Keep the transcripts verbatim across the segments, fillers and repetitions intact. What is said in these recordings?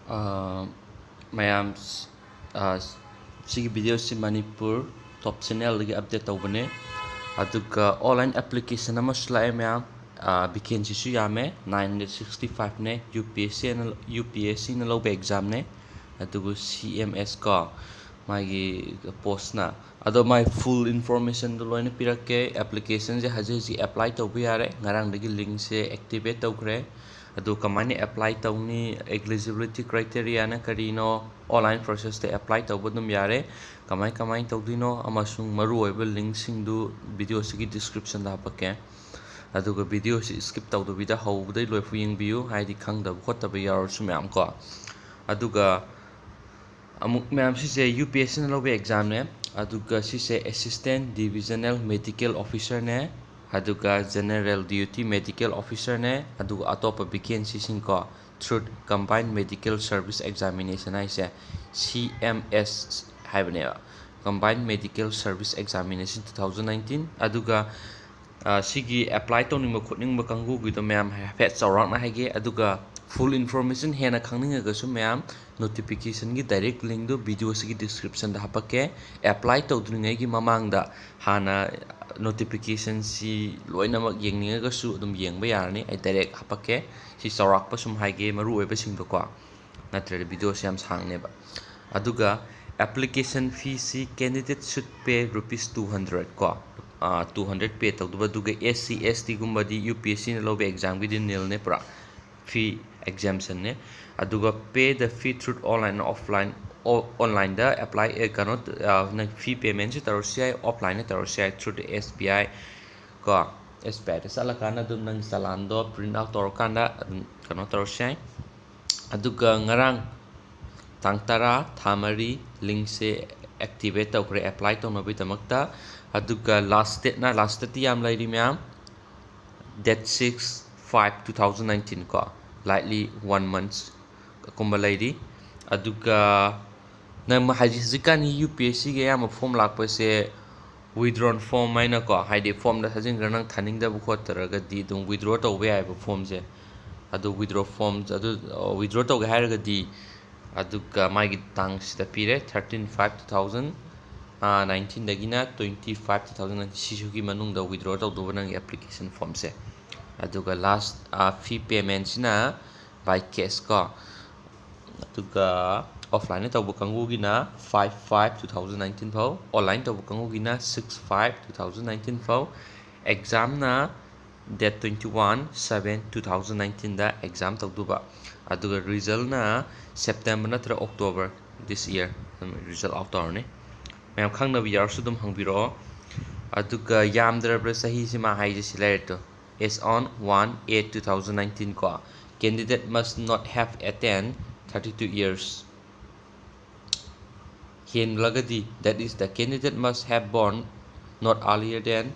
ꯑꯥ, ꯃꯌꯥꯝ, ꯑꯥ, ꯁꯤꯒꯤ ꯚꯤꯗꯤꯑꯣꯁꯤ ꯃꯅꯤꯄꯨꯔ ꯇꯣꯞ ꯆꯦꯅꯦꯜꯗꯒꯤ ꯑꯞꯗꯦꯠ ꯇꯧꯕꯅꯦ꯫ ꯑꯗꯨꯒ ꯑꯣꯟꯂꯥꯏꯟ ꯑꯦꯄ꯭ꯂꯤꯀꯦꯁꯟ ꯑꯃꯁꯨ ꯂꯥꯛꯑꯦ ꯃꯌꯥꯝ꯫ ꯚꯦꯀꯦꯟꯁꯤꯁꯨ ꯌꯥꯝꯃꯦ, ꯅꯥꯏꯟ ꯍꯟꯗ꯭ꯔꯦꯠ ꯁꯤꯛꯁꯇꯤ ꯐꯥꯏꯚꯅꯦ꯫ ꯌꯨ ꯄꯤ ꯑꯦꯁ ꯁꯤꯅ, ꯌꯨ ꯄꯤ ꯑꯦꯁ ꯁꯤꯅ ꯂꯧꯕ ꯑꯦꯛꯖꯥꯝꯅꯦ꯫ ꯑꯗꯨꯒ ꯁꯤ ꯑꯦꯝ ꯑꯦꯁ ꯀꯣ, ꯃꯥꯒꯤ ꯄꯣꯁꯅ꯫ ꯑꯗꯣ ꯃꯥꯏ ꯐꯨꯜ ꯏꯟꯐꯣꯔꯃꯦꯁꯟꯗꯣ ꯂꯣꯏꯅ ꯄꯤꯔꯛꯀꯦ꯫ ꯑꯦꯄ꯭ꯂꯤꯀꯦꯁꯟꯁꯦ ꯍꯧꯖꯤꯛ ꯍꯧꯖꯤꯛ ꯑꯦꯄ꯭ꯂꯥꯏ ꯇꯧꯕ ꯌꯥꯔꯦ, ꯉꯔꯥꯡꯗꯒꯤ ꯂꯤꯡꯁꯦ ꯑꯦꯛꯇꯤꯚꯦꯠ ꯇꯧꯈ꯭ꯔꯦ꯫ ꯑꯗꯨ ꯀꯃꯥꯏꯅ ꯑꯦꯄ꯭ꯂꯥꯏ ꯇꯧꯅꯤ, ꯑꯦꯂꯤꯖꯤꯕꯤꯂꯤꯇꯤ ꯀ꯭ꯔꯥꯏꯇꯦꯔꯤꯌꯥꯅ ꯀꯔꯤꯅꯣ, ꯑꯣꯟꯂꯥꯏꯟ ꯄ꯭ꯔꯣꯁꯦꯁꯇ ꯑꯦꯄ꯭ꯂꯥꯏ ꯇꯧꯕ ꯑꯗꯨꯝ ꯌꯥꯔꯦ꯫ ꯀꯃꯥꯏ ꯀꯃꯥꯏꯅ ꯇꯧꯗꯣꯏꯅꯣ ꯑꯃꯁꯨꯡ ꯃꯔꯨꯑꯣꯏꯕ ꯂꯤꯡꯁꯤꯡꯗꯨ ꯚꯤꯗꯤꯑꯣꯁꯤꯒꯤ ꯗꯤꯁꯀ꯭ꯔꯤꯞꯁꯟꯗ ꯍꯥꯞꯄꯛꯀꯦ꯫ ꯑꯗꯨꯒ ꯚꯤꯗꯤꯑꯣꯁꯤ ꯁ꯭ꯀꯤꯞ ꯇꯧꯗꯕꯤꯗ ꯍꯧꯕꯗꯩ ꯂꯣꯏꯐꯥꯎ ꯌꯦꯡꯕꯤꯌꯨ, ꯍꯥꯏꯗꯤ ꯈꯪꯗꯕ ꯈꯣꯠꯇꯕ ꯌꯥꯎꯔꯁꯨ ꯃꯌꯥꯝ ꯀꯣ꯫ ꯑꯗꯨꯒ ꯑꯃꯨꯛ ꯃꯌꯥꯝ, ꯁꯤꯁꯦ ꯌꯨ ꯄꯤ ꯑꯦꯁ ꯁꯤꯅ ꯂꯧꯕ ꯑꯦꯛꯖꯥꯝꯅꯦ꯫ ꯑꯗꯨꯒ ꯁꯤꯁꯦ ꯑꯦꯁꯤꯁꯇꯦꯟ ꯗꯤꯕꯤꯖꯅꯦꯜ ꯃꯦꯗꯤꯀꯦꯜ ꯑꯣꯐꯤꯁꯔꯅꯦ, ꯑꯗꯨꯒ ꯖꯦꯅꯔꯦꯜ ꯗ꯭ꯌꯨꯇꯤ ꯃꯦꯗꯤꯀꯦꯜ ꯑꯣꯐꯤꯁꯔꯅꯦ, ꯑꯗꯨꯒ ꯑꯇꯣꯞꯄ ꯚꯦꯀꯦꯟꯁꯤꯁꯤꯡꯀꯣ, ꯊ꯭ꯔꯨꯠ ꯀꯝꯕꯥꯏꯟ ꯃꯦꯗꯤꯀꯦꯜ ꯁꯔꯚꯤꯁ ꯑꯦꯛꯖꯥꯃꯤꯅꯦꯁꯟ ꯍꯥꯏꯁꯦ ꯁꯤ ꯑꯦꯝ ꯑꯦꯁ ꯍꯥꯏꯕꯅꯦꯕ, combine medical service examination two thousand nineteen. ꯑꯗꯨꯒ ꯑ, ꯁꯤꯒꯤ ꯑꯦꯄ꯭ꯂꯥꯏ ꯇꯧꯅꯤꯡꯕ ꯈꯣꯠꯅꯤꯡꯕ ꯀꯥꯡꯕꯨꯒꯤꯗꯣ ꯃꯌꯥꯝ ꯍꯥꯏꯐꯦꯠ ꯆꯥꯎꯔꯥꯛꯅ ꯍꯥꯏꯒꯦ꯫ ꯑꯗꯨꯒ ꯐꯨꯜ ꯏꯟꯐꯣꯔꯃꯦꯁꯟ ꯍꯦꯟꯅ ꯈꯪꯅꯤꯡꯉꯒꯁꯨ ꯃꯌꯥꯝ, ꯅꯣꯇꯤꯐꯤꯀꯦꯁꯟꯒꯤ ꯗꯥꯏꯔꯦꯛ ꯂꯤꯡꯗꯣ ꯚꯤꯗꯤꯑꯣꯁꯤꯒꯤ ꯗꯤꯁꯀ꯭ꯔꯤꯞꯁꯟꯗ ꯍꯥꯞꯄꯛꯀꯦ꯫ ꯑꯦꯄ꯭ꯂꯥꯏ ꯇꯧꯗ꯭ꯔꯤꯉꯩꯒꯤ ꯃꯃꯥꯡꯗ ꯍꯥꯟꯅ ꯅꯣꯇꯤꯐꯤꯀꯦꯁꯟꯁꯤ ꯂꯣꯏꯅꯃꯛ ꯌꯦꯡꯅꯤꯡꯉꯒꯁꯨ ꯑꯗꯨꯝ ꯌꯦꯡꯕ ꯌꯥꯔꯅꯤ꯫ ꯑꯩ ꯗꯥꯏꯔꯦꯛ ꯍꯥꯞꯄꯛꯀꯦ꯫ ꯁꯤ ꯆꯥꯎꯔꯥꯛꯄ ꯁꯨꯝ ꯍꯥꯏꯒꯦ, ꯃꯔꯨ ꯑꯣꯏꯕꯁꯤꯡꯗꯣꯀꯣ꯫ ꯅꯠꯇ꯭ꯔꯗꯤ ꯚꯤꯗꯤꯑꯣꯁꯦ ꯌꯥꯝ ꯁꯥꯡꯅꯦꯕ꯫ ꯑꯗꯨꯒ application feeꯁꯤ candidate should pay rupees two hundred ꯀꯣ, two hundred pay ꯇꯧꯗꯧꯕ꯫ ꯑꯗꯨꯒ S C S ꯇꯤꯒꯨꯝꯕꯗꯤ U P S ꯁꯤꯅ ꯂꯧꯕ ꯑꯦꯛꯖꯥꯝꯒꯤꯗꯤ ꯅꯤꯜꯅꯦ, ꯄꯨꯔꯥ ꯐ꯭ꯔꯤ ꯑꯦꯛꯖꯥꯝꯁꯟꯅꯦ꯫ ꯑꯗꯨꯒ pay the fee through online, offline, ꯑꯣꯟꯂꯥꯏꯟꯗ ꯑꯦꯄ꯭ꯂꯥꯏ, ꯀꯩꯅꯣ, ꯅꯪ ꯐꯤ ꯄꯦꯃꯦꯟꯁꯨ ꯇꯧꯔꯁꯨ ꯌꯥꯏ, ꯑꯣꯐꯂꯥꯏꯟꯗ ꯇꯧꯔꯁꯨ ꯌꯥꯏ, through the S B I ꯀꯣ꯫ S B I ꯗ ꯆꯠꯂꯀꯥꯟꯗ ꯑꯗꯨꯝ ꯅꯪꯒꯤ ꯆꯂꯥꯟꯗꯣ print out ꯇꯧꯔꯀꯥꯟꯗ ꯑꯗꯨꯝ ꯀꯩꯅꯣ ꯇꯧꯔꯁꯨ ꯌꯥꯏ꯫ ꯑꯗꯨꯒ ꯉꯔꯥꯡ ꯇꯥꯡ ꯇꯔꯥ, ꯊꯥ ꯃꯔꯤ, ꯂꯤꯡꯁꯦ ꯑꯦꯛꯇꯤꯚꯦꯠ ꯇꯧꯈ꯭ꯔꯦ ꯑꯦꯄ꯭ꯂꯥꯏ ꯇꯧꯅꯕꯒꯤꯗꯃꯛꯇ꯫ ꯑꯗꯨꯒ ꯂꯥꯁ ꯗꯦꯠꯅ, ꯂꯥꯁ ꯗꯦꯠꯇꯤ ꯌꯥꯝ ꯂꯩꯔꯤ ꯃꯌꯥꯝ, date six five two thousand nineteen ꯀꯣ, likely one months ꯀꯨꯝꯕ ꯂꯩꯔꯤ꯫ ꯑꯗꯨꯒ ꯅꯪ ꯍꯧꯖꯤꯛ, ꯍꯧꯖꯤꯛꯀꯥꯟꯒꯤ ꯌꯨ ꯄꯤ ꯑꯦꯁ ꯁꯤꯒꯤ ꯑꯌꯥꯝꯕ ꯐꯣꯝ ꯂꯥꯛꯄꯁꯦ withdrawn form ꯍꯥꯏꯅꯀꯣ, ꯍꯥꯏꯗꯤ ꯐꯣꯝꯗ ꯊꯥꯖꯤꯟꯈ꯭ꯔ ꯅꯪ ꯊꯥꯅꯤꯡꯗꯕ ꯈꯣꯠꯇ꯭ꯔꯒꯗꯤ ꯑꯗꯨꯝ ꯋꯤꯗ꯭ꯔꯣ ꯇꯧꯕ ꯌꯥꯏꯑꯕ ꯐꯣꯝꯁꯦ꯫ ꯑꯗꯨ withdraw form ꯑꯗꯨ withdraw ꯇꯧꯒꯦ ꯍꯥꯏꯔꯒꯗꯤ ꯑꯗꯨꯒ ꯃꯥꯒꯤ ꯇꯥꯡꯁꯤꯗ ꯄꯤꯔꯦ, thirteen five two thousand nineteenꯗꯒꯤꯅ twenty five two thousand nineteen ꯁꯤꯁꯨꯒꯤ ꯃꯅꯨꯡꯗ withdraw ꯇꯧꯗꯧꯕ ꯅꯪꯒꯤ application formꯁꯦ꯫ ꯑꯗꯨꯒ last fee paymentꯁꯤꯅ by cash ꯀꯣ꯫ ꯑꯗꯨꯒ offlineꯗ ꯇꯧꯕ ꯀꯥꯡꯕꯨꯒꯤꯅ five five two thousand nineteen ꯐꯥꯎ, online ꯇꯧꯕ ꯀꯥꯡꯕꯨꯒꯤꯅ six five two thousand nineteen ꯐꯥꯎ꯫ Examꯅ date twenty one seven two thousand nineteenꯗ exam ꯇꯧꯗꯧꯕ꯫ ꯑꯗꯨꯒ resultꯅ September ꯅꯠꯇ꯭ꯔꯒ October this year ꯑꯗꯨꯝ result out ꯇꯧꯔꯅꯤ꯫ ꯃꯌꯥꯝ ꯈꯪꯗꯕ ꯌꯥꯎꯔꯁꯨ ꯑꯗꯨꯝ ꯍꯪꯕꯤꯔꯛꯑꯣ꯫ ꯑꯗꯨꯒ ꯌꯥꯝꯗ꯭ꯔꯕ꯭ꯔꯥ ꯆꯍꯤꯁꯤ ꯃꯥ ꯍꯥꯏꯁꯦ ꯁꯤ ꯂꯩꯔꯦ two, as on one eight two thousand nineteen ꯀꯣ꯫ Candidate must not have attained thirty two years꯫ ꯍꯦꯟꯂꯒꯗꯤ, that is, the candidate must have born not earlier than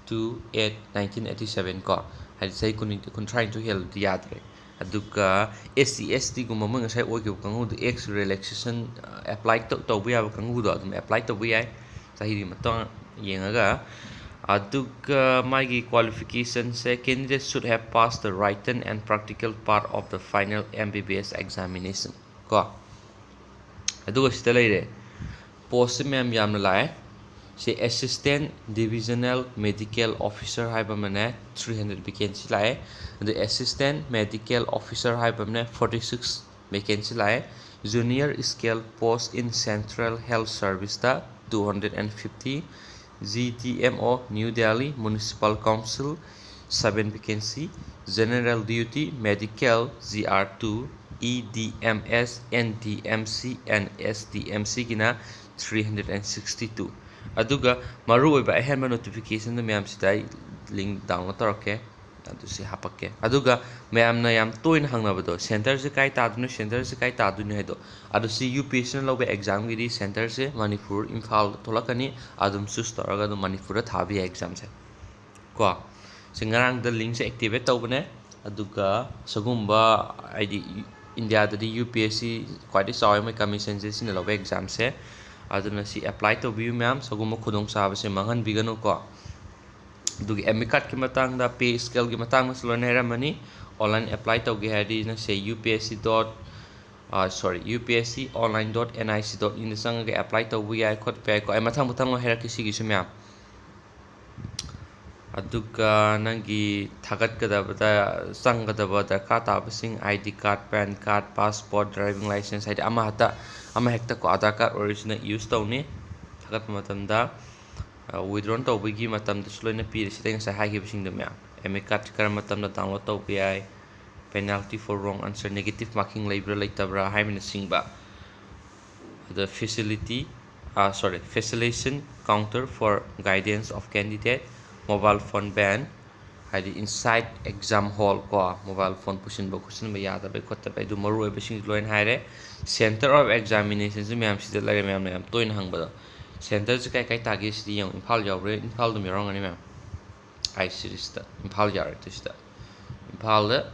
two eight nineteen eighty seven ꯀꯣ꯫ ꯍꯥꯏꯗꯤ ꯆꯍꯤ ꯀꯨꯟ, ꯀꯨꯟꯊ꯭ꯔꯥ ꯅꯤꯊꯣꯏ ꯍꯦꯜꯂꯗꯤ ꯌꯥꯗ꯭ꯔꯦ꯫ ꯑꯗꯨꯒ S C S Tꯒꯨꯝꯕ ꯃꯣꯏ ꯉꯁꯥꯏ ꯑꯣꯏꯈꯤꯕ ꯀꯥꯡꯕꯨꯗꯣ, age relaxation apply ꯇꯧ-, ꯇꯧꯕ ꯌꯥꯕ ꯀꯥꯡꯕꯨꯗꯣ ꯑꯗꯨꯝ apply ꯇꯧꯕ ꯌꯥꯏ, ꯆꯍꯤꯒꯤ ꯃꯇꯥꯡ ꯌꯦꯡꯉꯒ꯫ ꯑꯗꯨꯒ ꯃꯥꯒꯤ qualificationꯁꯦ, candidate should have passed the written and practical part of the final M B B S examination ꯀꯣ꯫ ꯑꯗꯨꯒ ꯁꯤꯗ ꯂꯩꯔꯦ, postꯁꯦ ꯃꯌꯥꯝ ꯌꯥꯝꯅ ꯂꯥꯛꯑꯦ꯫ ꯁꯤ Assistant Divisional Medical Officer ꯍꯥꯏꯕ ꯑꯃꯅꯦ, three hundred vacancy ꯂꯥꯛꯑꯦ꯫ ꯑꯗꯨ Assistant Medical Officer ꯍꯥꯏꯕ ꯑꯃꯅꯦ, forty six vacancy ꯂꯥꯛꯑꯦ꯫ Junior scale post in Central Health Serviceꯇ two hundred and fifty, G D M O New Delhi Municipal Council, seven vacancy, General Duty Medical G R two, E D M S, N D M C and S D M Cꯒꯤꯅ three hundred and sixty two꯫ ꯑꯗꯨꯒ ꯃꯔꯨꯑꯣꯏꯕ ꯑꯍꯦꯟꯕ notificationꯗ ꯃꯌꯥꯝꯁꯤꯗ ꯑꯩ link download ꯇꯧꯔꯛꯀꯦ, ꯑꯗꯨ ꯁꯤ ꯍꯥꯄꯛꯀꯦ꯫ ꯑꯗꯨꯒ ꯃꯌꯥꯝꯅ ꯌꯥꯝ ꯇꯣꯏꯅ ꯍꯪꯅꯕꯗꯣ, centreꯁꯦ ꯀꯥꯏ ꯇꯥꯗꯣꯏꯅꯣ, centreꯁꯦ ꯀꯥꯏ ꯇꯥꯗꯣꯏꯅꯣ ꯍꯥꯏꯗꯣ, ꯑꯗꯨ ꯁꯤ UPSCꯅ ꯂꯧꯕ examꯒꯤꯗꯤ centreꯁꯦ ꯃꯅꯤꯄꯨꯔ, ꯏꯝꯐꯥꯜꯗ ꯊꯣꯛꯂꯛꯀꯅꯤ꯫ ꯑꯗꯨꯝ choose ꯇꯧꯔꯒ ꯑꯗꯨꯝ ꯃꯅꯤꯄꯨꯔꯗ ꯊꯥꯕ ꯌꯥꯏ examꯁꯦ ꯀꯣ꯫ ꯁꯤ ꯉꯔꯥꯡꯗ linkꯁꯦ activate ꯇꯧꯕꯅꯦ꯫ ꯑꯗꯨꯒ ꯁꯤꯒꯨꯝꯕ, ꯍꯥꯏꯗꯤ, ꯏꯟꯗꯤꯌꯥꯗꯗꯤ UPSC ꯈ꯭ꯋꯥꯏꯗꯒꯤ ꯆꯥꯎꯋꯦ ꯃꯣꯏ commissionꯁꯦ ꯁꯤꯅ ꯂꯧꯕ examꯁꯦ꯫ ꯑꯗꯨꯅ ꯁꯤ apply ꯇꯧꯕꯤꯌꯨ ꯃꯌꯥꯝ, ꯁꯤꯒꯨꯝꯕ ꯈꯨꯗꯣꯡꯆꯥꯕꯁꯦ ꯃꯥꯡꯍꯟꯕꯤꯒꯅꯨꯀꯣ꯫ ꯑꯗꯨꯒ admit cardꯀꯤ ꯃꯇꯥꯡꯗ, pay scaleꯒꯤ ꯃꯇꯥꯡꯗꯁꯨ ꯂꯣꯏꯅ ꯍꯥꯏꯔꯝꯃꯅꯤ꯫ online apply ꯇꯧꯒꯦ ꯍꯥꯏꯔꯗꯤ ꯅꯪꯁꯦ U P S C dot sorry, U P S C online dot N I C dot in ꯗ ꯆꯪꯉꯒ apply ꯇꯧꯕ ꯌꯥꯏ ꯈꯣꯠꯄ ꯌꯥꯏꯀꯣ꯫ ꯑꯩ ꯃꯊꯪ ꯃꯊꯪ ꯂꯣꯏ ꯍꯥꯏꯔꯛꯀꯦ ꯁꯤꯒꯤꯁꯨ ꯃꯌꯥꯝ꯫ ꯑꯗꯨꯒ ꯅꯪꯒꯤ ꯊꯥꯒꯠꯀꯗꯕꯗ ꯆꯪꯒꯗꯕ ꯗꯔꯀꯥꯔ ꯇꯥꯕꯁꯤꯡ, I D card, PAN card, passport, driving license, ꯍꯥꯏꯗꯤ ꯑꯃ ꯍꯦꯛꯇ ꯑꯃ ꯍꯦꯛꯇ ꯀꯣ, Aadhaar card original use ꯇꯧꯅꯤ ꯊꯥꯒꯠꯄ ꯃꯇꯝꯗ꯫ Withdraw ꯇꯧꯕꯒꯤ ꯃꯇꯝꯗꯁꯨ ꯂꯣꯏꯅ ꯄꯤꯔꯦ ꯁꯤꯗ ꯉꯁꯥꯏ ꯍꯥꯏꯈꯤꯕꯁꯤꯡꯗꯣ ꯃꯌꯥꯝ꯫ Admit card ꯀꯔꯝꯕ ꯃꯇꯝꯗ download ꯇꯧꯕ ꯌꯥꯏ, penalty for wrong answer, negative marking ꯂꯩꯕ꯭ꯔꯥ ꯂꯩꯇꯕ꯭ꯔꯥ ꯍꯥꯏꯕꯅꯆꯤꯡꯕ꯫ ꯑꯗ facility, sorry, facilitation counter for guidance of candidate, mobile phone ban, ꯍꯥꯏꯗꯤ inside exam hall ꯀꯣ, mobile phone ꯄꯨꯁꯤꯟꯕ ꯈꯣꯠꯆꯤꯟꯕ ꯌꯥꯗꯕꯩ ꯈꯣꯠꯇꯕꯩ, ꯑꯗꯨ ꯃꯔꯨ ꯑꯣꯏꯕꯁꯤꯡꯁꯨ ꯂꯣꯏꯅ ꯍꯥꯏꯔꯦ꯫ Center of examination ꯁꯨ ꯃꯌꯥꯝ ꯁꯤꯗ ꯂꯩꯔꯦ, ꯃꯌꯥꯝꯅ ꯌꯥꯝ ꯇꯣꯏꯅ ꯍꯪꯕꯗꯣ꯫ Center ꯁꯦ ꯀꯥꯏ ꯀꯥꯏ ꯇꯥꯒꯦ ꯁꯤꯗꯤ ꯌꯦꯡꯉꯨ, ꯏꯝꯐꯥꯜ ꯌꯥꯎꯔꯦ, ꯏꯝꯐꯥꯜ ꯑꯗꯨꯝ ꯌꯥꯎꯔꯝꯒꯅꯤ ꯃꯌꯥꯝ꯫ ꯑꯩ series ꯇ ꯏꯝꯐꯥꯜ ꯌꯥꯎꯔꯦ, ꯑꯗꯨ ꯁꯤꯗ ꯏꯝꯐꯥꯜꯗ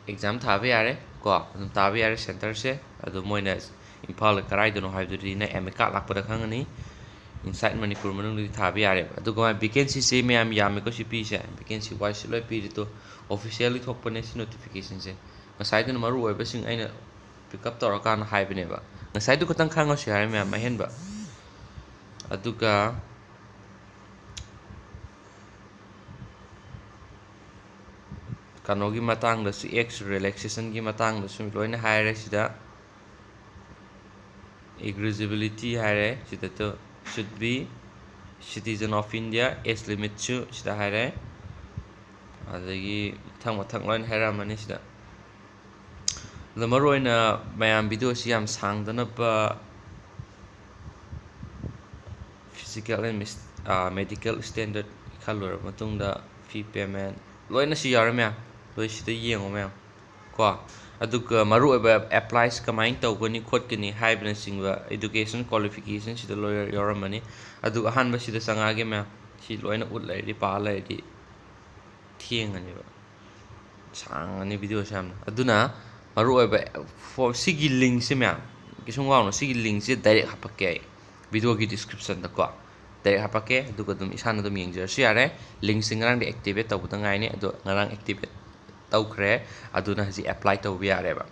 exam ꯊꯥꯕ ꯌꯥꯔꯦ ꯀꯣ, ꯑꯗꯨꯝ ꯇꯥꯕ ꯌꯥꯔꯦ center ꯁꯦ꯫ ꯑꯗꯣ ꯃꯣꯏꯅ ꯏꯝꯐꯥꯜꯗ ꯀꯗꯥꯏꯗꯅꯣ ꯍꯥꯏꯕꯗꯨꯗꯤ ꯅꯪ admit card ꯂꯥꯛꯄꯗ ꯈꯪꯉꯅꯤ꯫ Inside ꯃꯅꯤꯄꯨꯔ ꯃꯅꯨꯡꯗꯗꯤ ꯊꯥꯕ ꯌꯥꯔꯦꯕ꯫ ꯑꯗꯨꯒ ꯃꯥ vacancy ꯁꯦ ꯃꯌꯥꯝ ꯌꯥꯝꯃꯦꯀꯣ ꯁꯤ ꯄꯤꯁꯦ, vacancy wise ꯁꯤ ꯂꯣꯏ ꯄꯤꯔꯤꯗꯣ꯫ Officially ꯊꯣꯛꯄꯅꯦ ꯁꯤ notification ꯁꯦ꯫ ꯉꯁꯥꯏꯗꯨꯅ ꯃꯔꯨ ꯑꯣꯏꯕꯁꯤꯡ ꯑꯩꯅ pick up ꯇꯧꯔꯀꯥꯟꯗ ꯍꯥꯏꯕꯅꯦꯕ꯫ ꯉꯁꯥꯏꯗꯨ ꯈꯛꯇꯪ ꯈꯪꯉꯁꯨ ꯌꯥꯔꯦ ꯃꯌꯥꯝ ꯑꯍꯦꯟꯕ꯫ ꯑꯗꯨꯒ ꯀꯩꯅꯣꯒꯤ ꯃꯇꯥꯡꯗꯁꯨ, age relaxation ꯒꯤ ꯃꯇꯥꯡꯗꯁꯨ ꯂꯣꯏꯅ ꯍꯥꯏꯔꯦ ꯁꯤꯗ꯫ Eligibility ꯍꯥꯏꯔꯦ ꯁꯤꯗ, should be citizen of India, age limit ꯁꯨ ꯁꯤꯗ ꯍꯥꯏꯔꯦ꯫ ꯑꯗꯒꯤ ꯃꯊꯪ ꯃꯊꯪ ꯂꯣꯏꯅ ꯍꯥꯏꯔꯛꯑꯝꯃꯅꯤ ꯁꯤꯗ꯫ ꯑꯗꯣ ꯃꯔꯨꯑꯣꯏꯅ ꯃꯌꯥꯝ video ꯁꯤ ꯌꯥꯝ ꯁꯥꯡꯗꯅꯕ, physical and mis-, medical standard ꯈꯜꯂꯨꯔꯕ ꯃꯇꯨꯡꯗ fee payment ꯂꯣꯏꯅ ꯁꯤ ꯌꯥꯎꯔꯦ ꯃꯌꯥꯝ, ꯂꯣꯏ ꯁꯤꯗ ꯌꯦꯡꯉꯣ ꯃꯌꯥꯝ ꯀꯣ꯫ ꯑꯗꯨꯒ ꯃꯔꯨꯑꯣꯏꯕ applies ꯀꯃꯥꯏꯅ ꯇꯧꯒꯅꯤ ꯈꯣꯠꯀꯅꯤ ꯍꯥꯏꯕꯅꯆꯤꯡꯕ education qualification ꯁꯤꯗ ꯂꯣꯏ ꯌꯥꯎꯔꯝꯃꯅꯤ꯫ ꯑꯗꯨꯒ ꯑꯍꯥꯟꯕ ꯁꯤꯗ ꯆꯪꯉꯛꯑꯒꯦ ꯃꯌꯥꯝ, ꯁꯤ ꯂꯣꯏꯅ ꯎꯠ ꯂꯩꯔꯗꯤ ꯄꯥ ꯂꯩꯔꯗꯤ ꯊꯦꯡꯉꯅꯦꯕ, ꯁꯥꯡꯉꯅꯤ video ꯁꯦ ꯌꯥꯝꯅ꯫ ꯑꯗꯨꯅ ꯃꯔꯨꯑꯣꯏꯕ ꯐꯣ-, ꯁꯤꯒꯤ link ꯁꯦ ꯃꯌꯥꯝ, ꯀꯩꯁꯨꯝ ꯋꯥꯒꯅꯨ, ꯁꯤꯒꯤ link ꯁꯦ direct ꯍꯥꯄꯛꯀꯦ ꯑꯩ video ꯒꯤ description ꯗꯀꯣ, direct ꯍꯥꯄꯛꯀꯦ꯫ ꯑꯗꯨꯒ ꯑꯗꯨꯝ ꯏꯁꯥꯅ ꯑꯗꯨꯝ ꯌꯦꯡꯖꯔꯁꯨ ꯌꯥꯔꯦ꯫ Link ꯁꯦ ꯉꯔꯥꯡꯗꯤ activate ꯇꯧꯕꯗ ꯉꯥꯏꯅꯤ, ꯑꯗꯣ ꯉꯔꯥꯡ activate ꯇꯧꯈ꯭ꯔꯦ꯫ ꯑꯗꯨꯅ ꯍꯧꯖꯤꯛ ꯑꯦꯄ꯭ꯂꯥꯏ ꯇꯧꯕ ꯌꯥꯔꯦꯕ꯫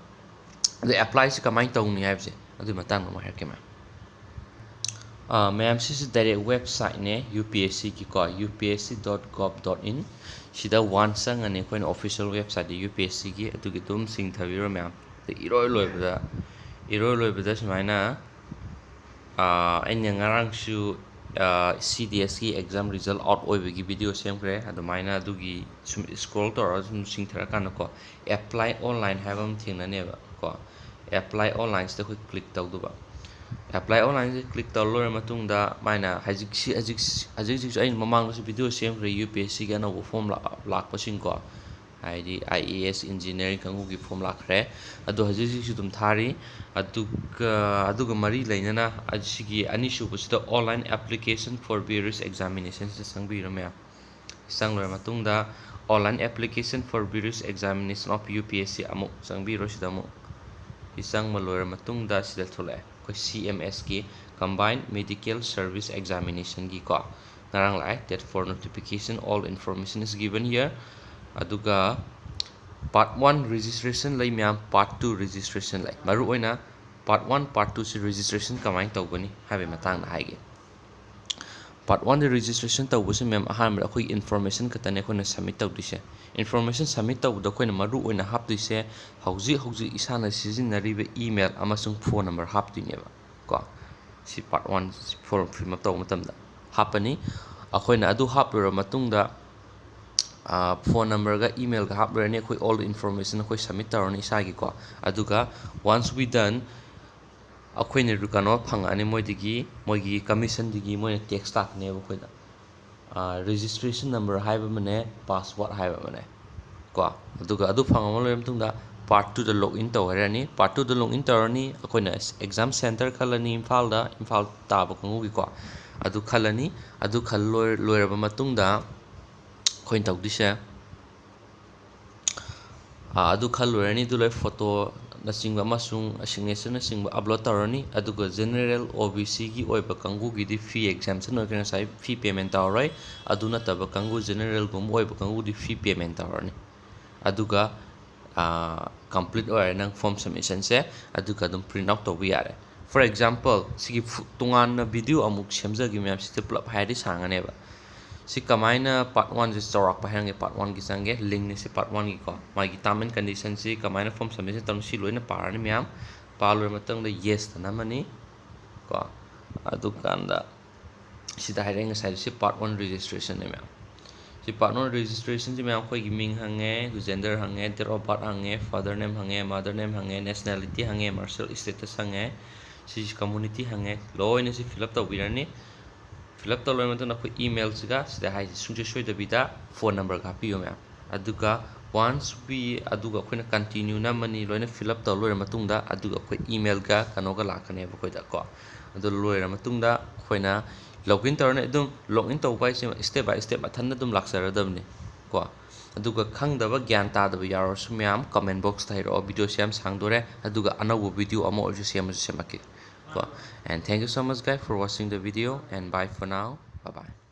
ꯑꯗꯣ ꯑꯦꯄ꯭ꯂꯥꯏꯁꯤ ꯀꯃꯥꯏꯅ ꯇꯧꯅꯤ ꯍꯥꯏꯕꯁꯦ ꯑꯗꯨꯒꯤ ꯃꯇꯥꯡꯗ ꯑꯃꯨꯛ ꯍꯥꯏꯔꯛꯀꯦ, ꯃꯌꯥꯝ꯫ ꯑꯥ, ꯃꯌꯥꯝ, ꯁꯤꯁꯦ ꯗꯥꯏꯔꯦꯛ ꯋꯦꯕꯁꯥꯏꯠꯅꯦ ꯌꯨ ꯄꯤ ꯑꯦꯁ ꯁꯤꯒꯤꯀꯣ, U P S C dot gov dot ꯏꯟ꯫ ꯁꯤꯗ ꯋꯥꯟꯁ ꯆꯪꯉꯅꯤ ꯑꯩꯈꯣꯏꯅ ꯑꯣꯐꯤꯁꯤꯌꯦꯜ ꯋꯦꯕꯁꯥꯏꯠꯇ ꯌꯨ ꯄꯤ ꯑꯦꯁ ꯁꯤꯒꯤ꯫ ꯑꯗꯨꯒꯤ ꯑꯗꯨꯝ ꯆꯤꯡꯊꯕꯤꯔꯣ, ꯃꯌꯥꯝ꯫ ꯑꯗ ꯏꯔꯣꯏ ꯂꯣꯏꯕꯗ, ꯏꯔꯣꯏ ꯂꯣꯏꯕꯗ ꯁꯨꯃꯥꯏꯅ, ꯑꯥ, ꯑꯩꯅ ꯉꯔꯥꯡꯁꯨ, ꯑꯥ, ꯁꯤ ꯗꯤ ꯑꯦꯁꯀꯤ ꯑꯦꯛꯖꯥꯝ ꯔꯤꯖꯜ ꯑꯥꯎꯠ ꯑꯣꯏꯕꯒꯤ ꯚꯤꯗꯤꯑꯣ ꯁꯦꯝꯈ꯭ꯔꯦ꯫ ꯑꯗꯨꯃꯥꯏꯅ ꯑꯗꯨꯒꯤ ꯁꯨꯝ ꯁ꯭ꯀ꯭ꯔꯣꯜ ꯇꯧꯔꯒ ꯁꯨꯝ ꯆꯤꯡꯊꯔꯀꯥꯟꯗꯀꯣ, ꯑꯦꯄ꯭ꯂꯥꯏ ꯑꯣꯟꯂꯥꯏꯟ ꯍꯥꯏꯕ ꯑꯃ ꯊꯦꯡꯅꯅꯦꯕ ꯀꯣ꯫ ꯑꯦꯄ꯭ꯂꯥꯏ ꯑꯣꯟꯂꯥꯏꯟꯁꯤꯗ ꯑꯩꯈꯣꯏ ꯀ꯭ꯂꯤꯛ ꯇꯧꯗꯕ꯫ ꯑꯦꯄ꯭ꯂꯥꯏ ꯑꯣꯟꯂꯥꯏꯟꯁꯦ ꯀ꯭ꯂꯤꯛ ꯇꯧꯔ ꯂꯣꯏꯔ ꯃꯇꯨꯡꯗ, ꯃꯥꯏꯅ ꯍꯧꯖꯤꯛ ꯁꯤ, ꯍꯧꯖꯤꯛ, ꯍꯧꯖꯤꯛ ꯍꯧꯖꯤꯛꯁꯨ ꯑꯩꯅ ꯃꯃꯥꯡꯗꯁꯨ ꯚꯤꯗꯤꯑꯣ ꯁꯦꯝꯈ꯭ꯔꯦ, ꯌꯨ ꯄꯤ ꯑꯦꯁ ꯁꯤꯒꯤ ꯑꯅꯧꯕ ꯐꯣꯝ ꯂꯥꯛ-, ꯂꯥꯛꯄꯁꯤꯡꯀꯣ, ꯍꯥꯏꯗꯤ I A S, engineering ꯀꯥꯡꯕꯨꯒꯤ form ꯂꯥꯛꯈ꯭ꯔꯦ꯫ ꯑꯗꯣ ꯍꯧꯖꯤꯛ ꯍꯧꯖꯤꯛꯁꯨ ꯑꯗꯨꯝ ꯊꯥꯔꯤ꯫ ꯑꯗꯨꯒ, ꯑꯗꯨꯒ ꯃꯔꯤ ꯂꯩꯅꯅ ꯑꯁꯤꯒꯤ ꯑꯅꯤꯁꯨꯕꯁꯤꯗ online application for various examinations ꯁꯤꯗ ꯆꯪꯕꯤꯔꯣ, ꯃꯌꯥꯝ꯫ ꯆꯪꯂꯣꯏꯔ ꯃꯇꯨꯡꯗ, online application for various examination of U P S C ꯑꯃꯨꯛ ꯆꯪꯕꯤꯔꯣ꯫ ꯁꯤꯗ ꯑꯃꯨꯛ ꯁꯤ ꯆꯪꯕ ꯂꯣꯏꯔ ꯃꯇꯨꯡꯗ, ꯁꯤꯗ ꯊꯣꯛꯂꯛꯑꯦ ꯑꯩꯈꯣꯏ ꯁꯤ ꯑꯦꯝ ꯑꯦꯁꯀꯤ, Combined Medical Service Examinationꯒꯤꯀꯣ, ꯉꯔꯥꯡ ꯂꯥꯛꯑꯦ, that for notification all information is given here꯫ ꯑꯗꯨꯒ part one registration ꯂꯩ, ꯃꯌꯥꯝ, part two registration ꯂꯩ꯫ ꯃꯔꯨꯑꯣꯏꯅ part one, part twoꯁꯤ registration ꯀꯃꯥꯏꯅ ꯇꯧꯒꯅꯤ ꯍꯥꯏꯕꯒꯤ ꯃꯇꯥꯡꯗ ꯍꯥꯏꯒꯦ꯫ Part oneꯗ registration ꯇꯧꯕꯁꯤ, ꯃꯦꯝ, ꯑꯍꯥꯟꯕꯗ ꯑꯩꯈꯣꯏꯒꯤ information ꯈꯛꯇꯅꯦ ꯑꯩꯈꯣꯏꯅ submit ꯇꯧꯗꯣꯏꯁꯦ꯫ Information submit ꯇꯧꯕꯗ ꯑꯩꯈꯣꯏꯅ ꯃꯔꯨ ꯑꯣꯏꯅ ꯍꯥꯞꯇꯣꯏꯁꯦ ꯍꯧꯖꯤꯛ ꯍꯧꯖꯤꯛ ꯏꯁꯥꯅ ꯁꯤꯖꯤꯟꯅꯔꯤꯕ email ꯑꯃꯁꯨꯡ phone number ꯍꯥꯞꯇꯣꯏꯅꯦꯕ ꯀꯣ꯫ ꯁꯤ part one form fill up ꯇꯧꯕ ꯃꯇꯝꯗ ꯍꯥꯞꯄꯅꯤ꯫ ꯑꯩꯈꯣꯏꯅ ꯑꯗꯨ ꯍꯥꯞꯂꯨꯔ ꯃꯇꯨꯡꯗ, ꯑꯥ, phone numberꯒ emailꯒ ꯍꯥꯞꯂꯣꯏꯔꯅꯤ꯫ ꯑꯩꯈꯣꯏ all information ꯑꯩꯈꯣꯏ submit ꯇꯧꯔꯅꯤ ꯏꯁꯥꯒꯤꯀꯣ꯫ ꯑꯗꯨꯒ once we done, ꯑꯩꯈꯣꯏꯅ ꯀꯩꯅꯣ ꯐꯪꯉꯛꯑꯅꯤ ꯃꯣꯏꯗꯒꯤ, ꯃꯣꯏꯒꯤ commissionꯗꯒꯤ ꯃꯣꯏꯅ text ꯂꯥꯛꯀꯅꯦꯕ ꯑꯩꯈꯣꯏꯗ꯫ ꯑꯥ, registration number ꯍꯥꯏꯕ ꯑꯃꯅꯦ, password ꯍꯥꯏꯕ ꯑꯃꯅꯦ ꯀꯣ꯫ ꯑꯗꯨꯒ ꯑꯗꯨ ꯐꯪꯉ ꯂꯣꯏꯔ ꯃꯇꯨꯡꯗ part twoꯗ log in ꯇꯧ ꯍꯥꯏꯔꯛꯑꯅꯤ꯫ Part twoꯗ log in ꯇꯧꯔꯅꯤ꯫ ꯑꯩꯈꯣꯏꯅ exam center ꯈꯜꯂꯅꯤ ꯏꯝꯐꯥꯜꯗ, ꯏꯝꯐꯥꯜ ꯇꯥꯕ ꯀꯥꯡꯕꯨꯒꯤꯀꯣ꯫ ꯑꯗꯨ ꯈꯜꯂꯅꯤ꯫ ꯑꯗꯨ ꯈꯜ ꯂꯣꯏ-, ꯂꯣꯏꯔꯕ ꯃꯇꯨꯡꯗ ꯑꯩꯈꯣꯏꯅ ꯇꯧꯗꯣꯏꯁꯦ, ꯑꯥ, ꯑꯗꯨ ꯈꯜ ꯂꯣꯏꯔꯅꯤ꯫ ꯑꯗꯨ ꯂꯣꯏ photoꯅꯆꯤꯡꯕ ꯑꯃꯁꯨꯡ signatureꯅꯆꯤꯡꯕ upload ꯇꯧꯔꯅꯤ꯫ ꯑꯗꯨꯒ general, ꯑꯣ ꯕꯤ ꯁꯤꯒꯤ ꯑꯣꯏꯕ ꯀꯥꯡꯕꯨꯒꯤꯗꯤ fee exemption ꯑꯣꯏꯈ꯭ꯔꯦ, ꯉꯁꯥꯏ fee payment ꯇꯧꯔꯔꯣꯏ꯫ ꯑꯗꯨ ꯅꯠꯇꯕ ꯀꯥꯡꯕꯨ, generalꯒꯨꯝꯕ ꯑꯣꯏꯕ ꯀꯥꯡꯕꯨꯗꯤ fee payment ꯇꯧꯔꯅꯤ꯫ ꯑꯗꯨꯒ complete ꯑꯣꯏꯔꯦ ꯅꯪ form submission ꯁꯦ꯫ ꯑꯗꯨꯒ ꯑꯗꯨꯝ print out ꯇꯧꯕ ꯌꯥꯔꯦ꯫ For example, ꯁꯤꯒꯤ ꯐꯨ- ꯇꯣꯉꯥꯟꯅ video ꯑꯃꯨꯛ ꯁꯦꯝꯖꯒꯦ ꯃꯌꯥꯝ, ꯁꯤꯗ ꯄꯨꯂꯞ ꯍꯥꯏꯔꯗꯤ ꯁꯥꯡꯉꯅꯦꯕ꯫ ꯁꯤ ꯀꯃꯥꯏꯅ part one ꯁꯦ ꯆꯥꯎꯔꯥꯛꯄ ꯍꯥꯏꯔꯝꯒꯦ, part one ꯒꯤ ꯆꯪꯒꯦ꯫ Link ꯅꯤ ꯁꯤ part one ꯒꯤꯀꯣ꯫ ꯃꯥꯒꯤ term and condition ꯁꯤ ꯀꯃꯥꯏꯅ form submission ꯇꯧꯅꯤ ꯁꯤ ꯂꯣꯏꯅ ꯄꯥꯔꯅꯤ ꯃꯌꯥꯝ꯫ ꯄꯥ ꯂꯣꯏꯔ ꯃꯇꯨꯡꯗ yes ꯇ ꯅꯝꯃꯅꯤ ꯀꯣ꯫ ꯑꯗꯨꯀꯥꯟꯗ ꯁꯤꯗ ꯍꯥꯏꯔꯛꯑꯦ ꯉꯁꯥꯏꯗꯣ, ꯁꯤ part one registration ꯅꯦ ꯃꯌꯥꯝ꯫ ꯁꯤ part one registration ꯁꯤ ꯃꯌꯥꯝ ꯑꯩꯈꯣꯏꯒꯤ ꯃꯤꯡ ꯍꯪꯉꯦ, gender ꯍꯪꯉꯦ, date of birth ꯍꯪꯉꯦ, father name ꯍꯪꯉꯦ, mother name ꯍꯪꯉꯦ, nationality ꯍꯪꯉꯦ, marital status ꯍꯪꯉꯦ, ꯁꯤ community ꯍꯪꯉꯦ, ꯂꯣꯏꯅ ꯁꯤ fill up ꯇꯧꯕꯤꯔꯅꯤ꯫ Fill up ꯇꯧ ꯂꯣꯏꯔ ꯃꯇꯨꯡꯗ ꯑꯩꯈꯣꯏ email ꯁꯤꯒ ꯁꯤꯗ ꯍꯥꯏꯁꯦ ꯁꯨꯡꯁꯣꯏ ꯁꯣꯏꯗꯕꯤꯗ phone number ꯒ ꯍꯥꯞꯄꯤꯌꯨ ꯃꯌꯥꯝ꯫ ꯑꯗꯨꯒ once we ꯑꯗꯨꯒ ꯑꯩꯈꯣꯏꯅ continue ꯅꯝꯃꯅꯤ, ꯂꯣꯏꯅ fill up ꯇꯧ ꯂꯣꯏꯔ ꯃꯇꯨꯡꯗ ꯑꯗꯨꯒ ꯑꯩꯈꯣꯏ email ꯒ ꯀꯩꯅꯣꯒ ꯂꯥꯛꯀꯅꯦꯕ ꯑꯩꯈꯣꯏꯗ ꯀꯣ꯫ ꯑꯗꯨ ꯂꯣꯏꯔ ꯃꯇꯨꯡꯗ ꯑꯩꯈꯣꯏꯅ login ꯇꯧꯔꯅꯤ꯫ ꯑꯗꯨꯝ login ꯇꯧꯕ ꯍꯥꯏꯁꯦ step by step ꯃꯊꯟꯇ ꯑꯗꯨꯝ ꯂꯥꯛꯆꯔꯗꯕꯅꯤ ꯀꯣ꯫ ꯑꯗꯨꯒ ꯈꯪꯗꯕ ꯒ꯭ꯌꯥꯟ ꯇꯥꯗꯕ ꯌꯥꯎꯔꯁꯨ ꯃꯌꯥꯝ comment box ꯇ ꯍꯥꯏꯔꯛꯑꯣ꯫ Video ꯁꯦ ꯌꯥꯝ ꯁꯥꯡꯗꯣꯔꯦ꯫ ꯑꯗꯨꯒ ꯑꯅꯧꯕ video ꯑꯃ ꯑꯣꯏꯔꯁꯨ ꯁꯦꯝꯃꯁꯨ ꯁꯦꯝꯃꯛꯀꯦ ꯀꯣ꯫ And thank you so much guys for watching the video and bye for now. Bye bye.